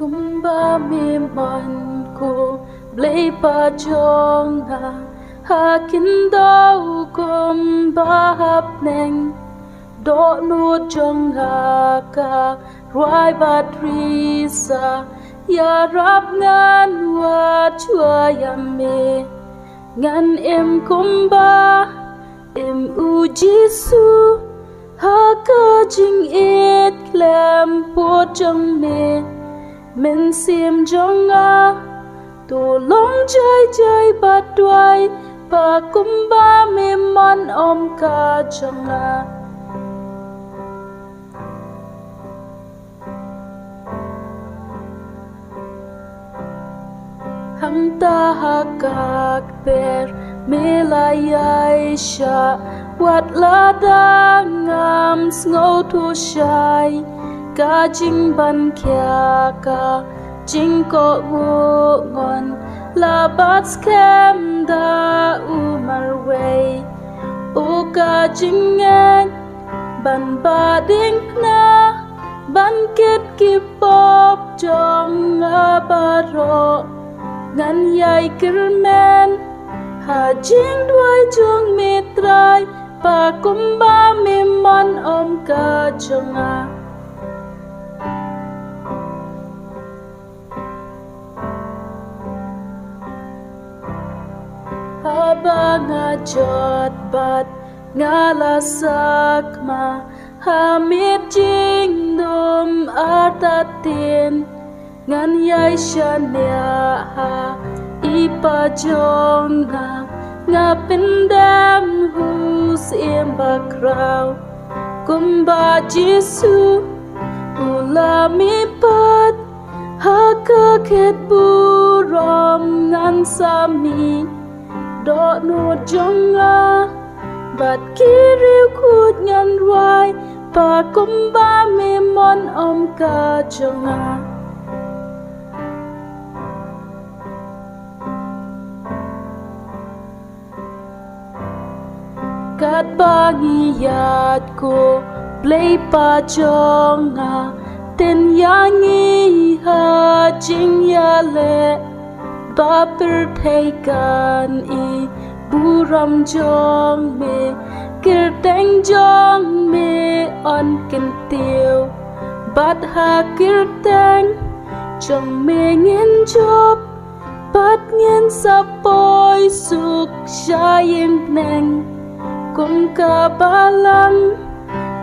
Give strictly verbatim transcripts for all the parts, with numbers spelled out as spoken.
Kumba me mon, ko Blei Pa jong nga, ha khyndew kumba ha bneng, dohnud jong nga ka rwai bad risa, ïarap ngan wad shuwa ïa me. Ngan im kumba im U Jisu, ha ka jingïeit khlem pud jong me. Mynsiem jong nga, to long jai jai bad duwai, ba kumba me mon ym ka jong nga. Hangta ha ka kper me la ïaishah, wat la dang ngam sngewthuh shai, ka jingban khia ka jingkohnguh ngon, la bat skhem da u marwei. O ka jingngeit ban bading na, ban kit ki pop jong nga baroh. Ngan ïai kyrmen ha jingduwai jong me Trai, ba kumba me mon ym ka jong nga. Haba nga jot bad nga la sakma ha miet jingdum artatien, ngan ïai shaniah ha i Pa jong nga, nga pyndem ha u Syiem Bakhraw. Kumba Jisu u la mihpat ha ka khet burom, ngan sa mih, dohnud jong nga bad ki riewkhuid ngan rwai, ba kumba me mon ym ka jong nga. Katba ngi ïaid, ko Blei Pa jong nga, teng ïa ngi ha jingïaleh, ba pyrthei kan i burom jong me. Kyrteng jong me yn kyntiew, bad ha kyrteng jong me ngin jop, bad ngin sa poi suk sha ïing bneng. Kum ka balang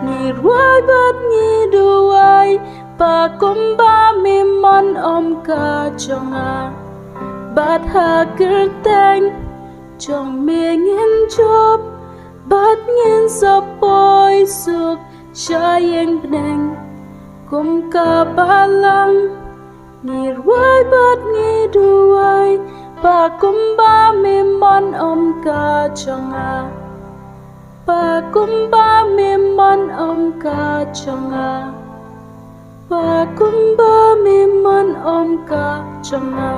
ngi rwai bad ngi duwai, ba kumba me mon ym ka jong nga. Bad ha kyrteng jong me ngin jop, bad ngin sa poi suk sha ïing bneng. Kum ka balang ngi rwai bad ngi duwai, ba kumba me mon ym ka jong nga. Ba kumba me mon ym ka jong nga. Ba kumba me mon ym ka jong nga.